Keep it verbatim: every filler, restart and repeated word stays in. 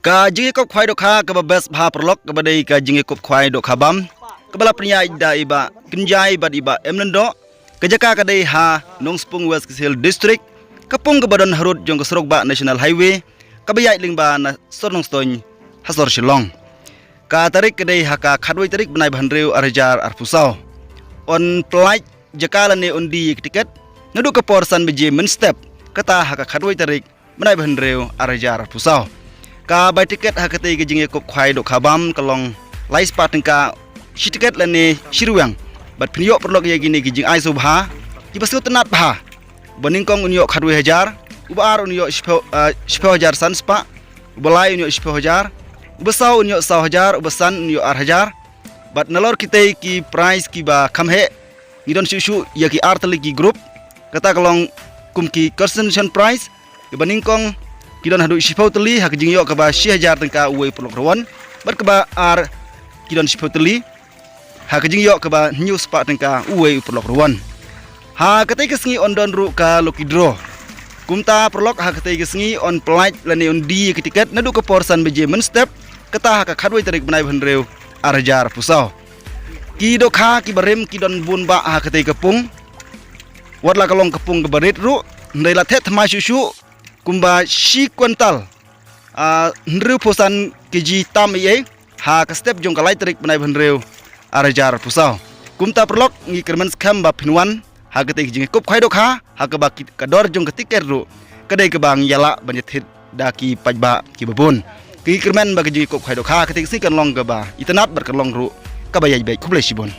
Ka jingïakup khwai dohkha kaba best bha paralok kaba dei ka jingïakup khwai dohkha bam, kaba la pynïaid da i Bah Kynjai bad i Bah M Lyngdoh. Ka jaka ka dei ha Nongspung, West Khasi Hills District. Ka pung kaba don harud jong ka surok bah National Highway kaba ïaid lyngba na sor Nongstoiñ ha sor Shillong. Ka tarik ka dei ha ka khatwei tarik bnai ba hynriew ar hajar arphew saw. Yn pynlait jaka lane yn die ïa ki tiket naduh ka por san baje mynstep, kata ha ka khatwei tarik bnai ba hynriew ar hajar arphew saw. Ka bai tiket ha katei ka jingïakup khwai dohkha bam ka long lai spah tyngka shi tiket lane shi rwiang. Bad phin ïoh paralok ïa kine ki jingai sngewbha kiba sngewtynnat bha. Uba nyngkong un ïoh khatwei hajar, uba ar un ïoh shiphew, ah, shiphew hajar san spah, uba lai un ïoh shiphew hajar, uba saw un ïoh saw hajar, uba san un ïoh ar hajar. Bad nalor kitei ki prize kiba kham heh, ngi don shuh shuh ïa ki ar tylli ki group. Kata ka long kum ki consolation prize, kaba nyngkong ki don haduh shiphew tylli ha ka jingïoh kaba shi hajar tyngka uwei u paralok ruh wan. Bad kaba ar ki don shiphew tylli ha ka jingïoh kaba hynñiew spah tyngka uwei u paralok ruh wan. Ha katei ka sngi yn don ruh ka lucky draw. Kumta paralok, ha katei ka sngi yn pynlait lane yn die ïa ki tiket naduh ka por san baje mynstep, kata ha ka khatwei tarik bnai ba hynriew ar hajar arphew saw. Ki dohkha kiba rim ki don bun bah ha katei ka pung. Wat la ka long ka pung kaba rit ruh, hynrei la theh thymmai shuh shuh kumba shi kwintal, ah, hynriewphew san kg tam ei ei ha ka step jong ka lai tarik bnai ba hynriew ar hajar arphew saw. Kumta paralok, ngi kyrmen skhem ba phin wan ha katei ka jingïakup khwai dohkha ha kaba ki, ka dor jong ka tiket ruh ka dei kaba ngi ïalah ban ïathied da ki paidbah kiba bun. Ngi kyrmen ba ka jingïakup khwai dohkha ha katei ka sngi kan long kaba itynnat bad kan long ruh kaba ïaid beit. Khublei shibun.